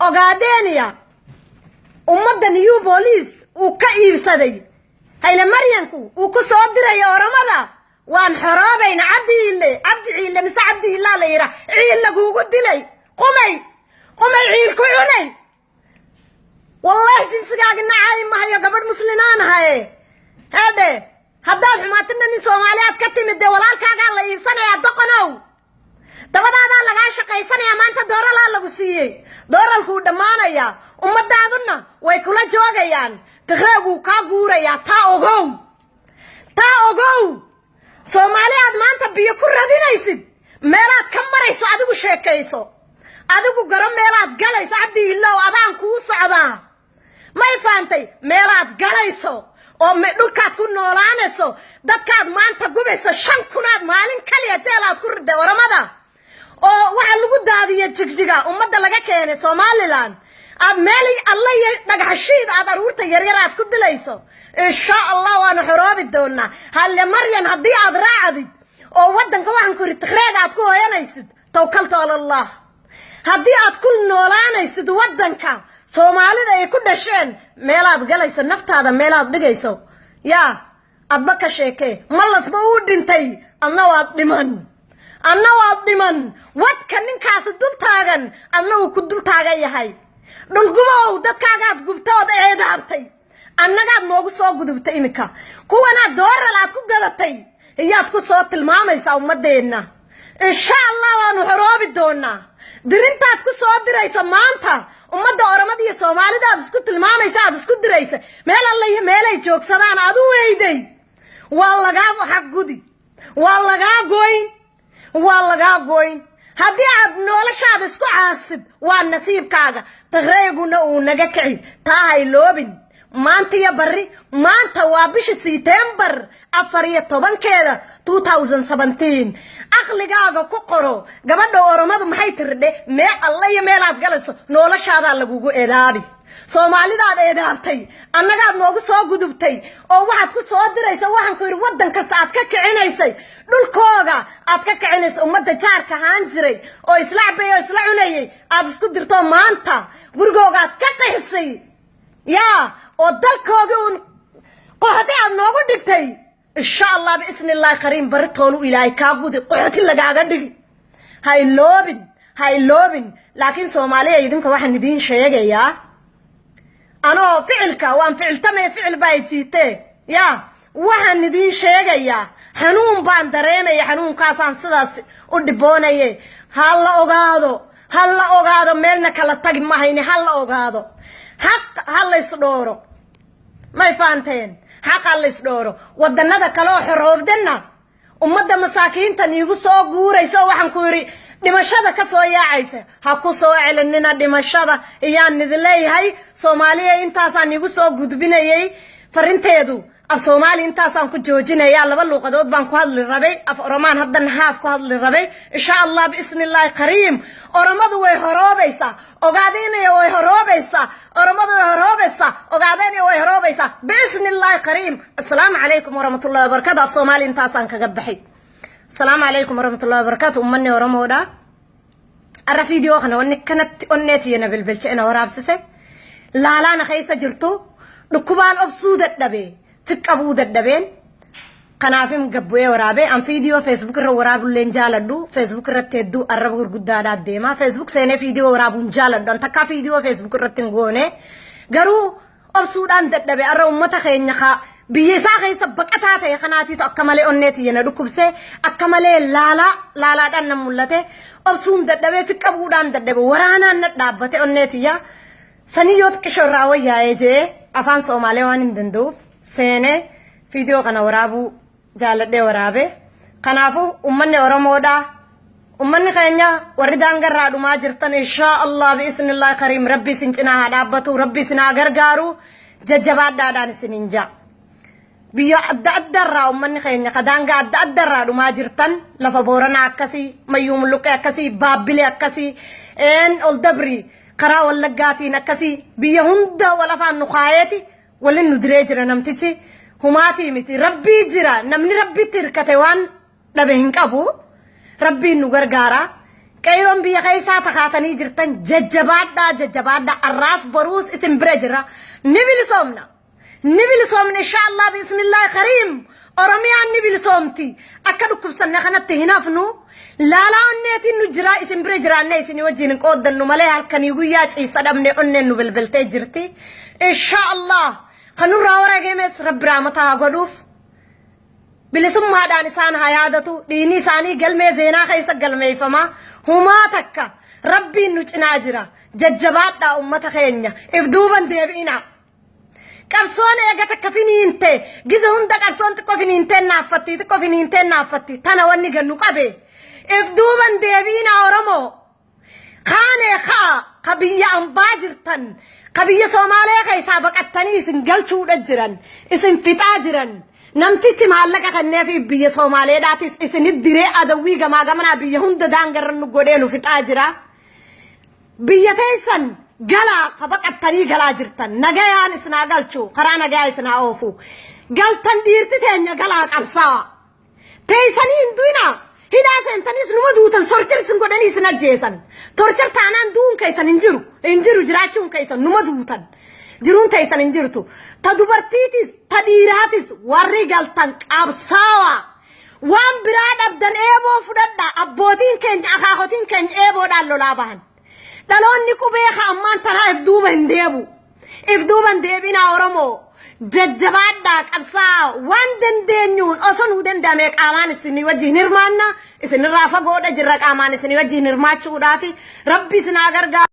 Ogaadeeniya ummadda New Police uu ka iibsaday Hayle Maryanku uu ku soo diray Oromada, waan xoroobayna. Cabdi Iille, Cabdi Ciille mise Cabdi Illaa la yidhaa, ciil lagugu dilay, qumay qumay ciil ku cunay. Wallaahi jinsigaaga nacay mahayo, gabadh muslimaan ahaye. Heedhe, haddaad xumaatina nin Soomaaliyaad ka timid, dee walaalkaagaa la iibsanayaa. Doqonow, dabadaadaa lagaa shaqaysanayaa. Maanta dooralaa lagu siiyey, dooralkuu dhammaanayaa, ummadaaduna way kula joogayaan, Tigreeguu kaa guurayaa. Taa ogow, taa ogow. Soomaali aad maanta biyo ku radinaysid, meelaad ka marayso adigu sheekayso, adigu garo meelaad galayso. Cabdi Illow, adaan kuu socdaa, may fahamtay? Meelaad galayso oo dhulkaad ku noolaanayso, dadkaad maanta gubayso, 5000aad maalin kaliya jeel aad ku riday Oramada, oo waxaa lagu daadiya Jigjiga, ummadda laga keenay Somaliland, aad meel alla iyo dhagaxshiid aad aruurta yaryar aad ku dilayso. Insha Allah waanu xoroobi doonaa. Halle Maryan haddii aad raacdid oo waddanka, waxaan ku yidhi, Tigreega aad ku hooyanaysid, tawkaltu ala Allah. Haddii aad ku noolaanaysid waddanka Soomaalida ay ku dhasheen, meelaad galayso, naftaada meelaad dhigayso, yaa adba ka sheekee. Malasba uu dhintay, adna waad dhiman, adna waad dhiman. Wadka ninkaasi dul taagan, adna uu ku dul taagan yahay. Dhulgubow, dadkaagaad gubta ood eedaabtay, annagaad noogu soo gudubtay. Iminka kuwanaad dooral aad ku gadatay iyaad ku soo tilmaamaysaa ummadeenna. Insha Allah waanu xoroobi doonaa. Dirintaad ku soo diraysa maanta ummadda Oromada iyo Soomaalida aad isku tilmaamaysa, aad isku diraysa, meel alla iyo meelay joogsadaan aad u weyday. Waa lagaa xaggudi, waa lagaa goyn, waa lagaa goyn. Haddii aad noloshaada isku caastid, waa nasiibkaaga. Tigreeguna uu naga kici, taa hayloobin. Maanta iyo barri, maanta waa bisha Setembar 14-keeda 2017. Aqligaaga ku qoro. Gabadha Oromadu maxay tiridhe? Mee alla iyo meelaad galayso, noloshaadaa lagugu eedaabi. Soomaalidaad eedaabtay, annagaad noogu soo gudubtay, oo waxaad ku soo diraysa, waxaan ku yidhi, waddan kasta aad ka kicinaysay, dhulkooga aad ka kicinaysa, ummadda jaarka ahaan jiray oo isla cabay oo isla cunayay aad isku dirto, maanta gurigoogaad ka qixisay, yaa oo dalkoogi uun qoxoti aad noogu dhigtay. Insha Allah, biisni Illaahi kariim, bari toolu Ilaahay kaa gudi, qoxoti lagaaga dhigi. Ha iloobin, ha iloobin. Laakiin Soomaaliya, idinka waxaan idiin sheegayaa, anoo ficilka waan ficiltamee, ficil baa jiitee, yaa waxaan idiin sheegayaa, xanuun baan dareemaya, xanuunkaasaan sidaas u dhiboonaye. Ha la ogaado, ha la ogaado, meelna kala tagi mahayne. Ha la ogaado, xaq ha laysdhooro, may fahanteen? Xaq ha laysdhooro. Wadanada kale oo xoroobdanna, ummadda masaakiinta niigu soo guuraysa oo, waxaan ku yidhi, dhimashada ka soo yaacaysa, ha ku soo celinina dhimashada iyaan idin leeyahay. Soomaaliya, intaasaan igu soo gudbinayay farinteedu. Af Soomaali intaasaan ku joojinayaa. Laba luuqadood baan ku hadli rabay, af Oromaan haddana haaf ku hadli rabay. Insha Allah, biisni Illaahi kariim, Oromadu way horoobaysaa, Ogaadeenaya way horoobaysaa, Oromadu way horoobaysaa, Ogaadeenaya way horoobaysaa, biisni Illaahi kariim. Assalaamu calaykum waraxmatullahi wabarakatu. Af Soomaali intaasaan kaga baxay. Asalaamu calaykum waraxmatullahi wabarakatu. Ummanni Oromoodha, arra fiidiyoo kana wanni kanatti onneetiyana bilbilche'ina waraabsise laalaana keessa jirtu. Dhukkubaan obsuu dadhabe, fiqqabuu dadhabeen, kanaafin gabbu'ee waraabee. An fiidiyoo Facebook irra waraabulleen jaaladhu. Facebook irratti hedduu arraba gurguddaadhaa deema. Facebook seenee fiidiyoo waraabuun jaaladhu. An takkaa fiidiyoo Facebook irratti hin goone, garuu obsuudhaan dadhabe. Arra ummata keenya ka biyya isaa keessa baqataa ta'e kanaatiitu akka malee onneeti na dhukkubse, akka malee laalaa laalaadhaan na mul'ate. Obsuun dadhabee, fiqqabuudhaan dadhabe, waraanaan na dhaabbate onneetiyya. Sanii yoo xiqqishoo irraa wayyaa'ee jee, afaan Soomaalee waan hin danda'uuf, seenee fiidiyoo kana waraabuu jaaladhee waraabe. Kanaafuu ummanni Oromoodhaa, ummanni keenya warri daangarraa dhumaa jirtan, inshaa Allah, bi'isnillahi kariim, Rabbi isin cinaa haa dhaabbatu, Rabbi isin haa gargaaru, jajjabaadhaadhaan isin hin jaa. Biyya adda addaarraa ummanni keenya ka daangaa adda addaarraa dhumaa jirtan, lafa Booranaa akkasii, Mayyuu Mulluqqee akkasii, Baabbilee akkasii, ol dabri karaa Wallaggaatiin akkasii, biyya hunda wal afaan nu kaayeeti waliin nu diree jira namtichi. Humaatii miti, Rabbii jira. Namni Rabbitti hirkate waan dhabe hin qabu. Rabbiin nu gargaara. Qeeyroon biyya keessaa takaatanii jirtan, jajjabaadhaa, jajjabaadhaa. Arraas boruus isin bira jira. Ni bilisoomna. Ni bilisoomna, inshaallah, bismillaahi kariim. Oromiyaan ni bilisoomti. Akka dhukkubsanne kanatti hin hafnu. Laalaa onneetiin nu jira, isin bira jiraannee isin wajjin hin qooddannu malee halkanii guyyaa ciisa dhabne, onneen nu bilbiltee jirti. Inshaallah, kanurraa wareegames Rabbi raamata haa godhuuf. Bilisummaadhaan isaan haa yaadatu. Dhiigni isaanii galmee seenaa keessa galmeeffama. Humaa takka, Rabbiin nu cinaa jira. Jajjabaadhaa, ummata keenya. If duuban deebi'inaa. Qabsoon eega takka finiinte, giza hunda qabsoon xiqqoo finiintee naaffatti, xiqqoo finiintee naaffatti. Tana wanni gannu qabe. If duuban deebi'inaa, Oromoo. Kaanee kaa ka biyya ambaa jirtan, ka biyya Soomaaliyaa keessaa baqattanii isin galchuudha jiran, isin fixaa jiran. Namtichi maallaqa kenneefi biyya Soomaaleedhaatis isinit diree adawwii gamaa gamanaa biyya hunda daangarra nu godhee nu fixaa jira. Biyya teessan galaa, ka baqattanii galaa jirtan, nagayaan isinaa galchu, karaa nagayaa isinaa oofu. Galtan, dhiirti teenya galaa qabsaa. Teessanii hin du'inaa. Hidhaa seentanis numa duutan, torture isin godhanii isin ajjeesan. Torture taanaan du'uun keessan hin jiru. Hin jiru jiraachuun keessan, numa duutan. Jiruun teessan hin jirtu. Ta dubartiitis ta dhiiraatis warri galtan qabsaawaa. Waan biraa dhabdan eeboo fudhadha. Abbootiin keenya, akaakotiin keenya eeboodhaan lolaa bahan. Dhaloonni qubee ka ammaan tanaa if duuba hin deebu. If duuba hin deebinaa, Oromoo. Jajjabaadhaa, qabsaa. Waan dandeenyuun osoo nuu danda'ame qaamaan isinii wajjin hirmaanna. Isinirraa fagoodha jirra, qaamaan isinii wajjin hirmaachuudhaafi Rabbi isin haa gargaaru.